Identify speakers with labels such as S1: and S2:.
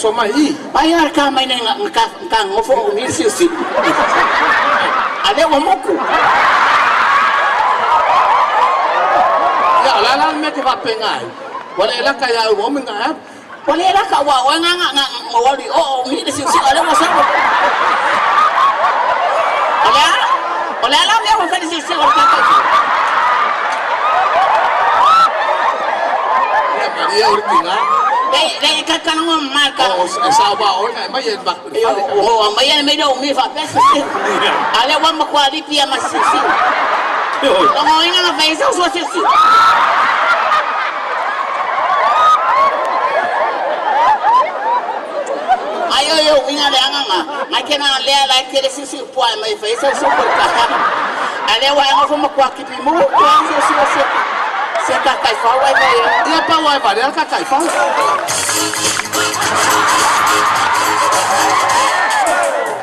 S1: oso mai i.
S2: Ai a ka mai nei nga ka ka ngofo o ni siusiu. A lea ua moku.
S1: Ia, o le a la le mea e te faapena ai? Ua le laka ia Umi na e alu.
S2: Ua le laka aua o oe nga nga nga nga alu i o o umi le siusiu a lea ua sau. O le a? O le a la mea ua fai le siusiu o le kākai?
S1: Ia, malie o le tiga.
S2: Le le ka ka ngo ma ka.
S1: O e sao ba oe na e mai e maku i le fale.
S2: O mai e mai le umi faapea siusiu. A lea ua matua lipi a ma siusiu. Logoina na fai sau sua siusiu. Ai o yo winga le anga nga. Ngai ke na lea la ke le siusiu pua e mai fai sau sua ko ka. A lea ua ngo fo makua kipi mu pua siusiu se. Se ka kai fau ai mai.
S1: Ia pau ai vale ka kai fau.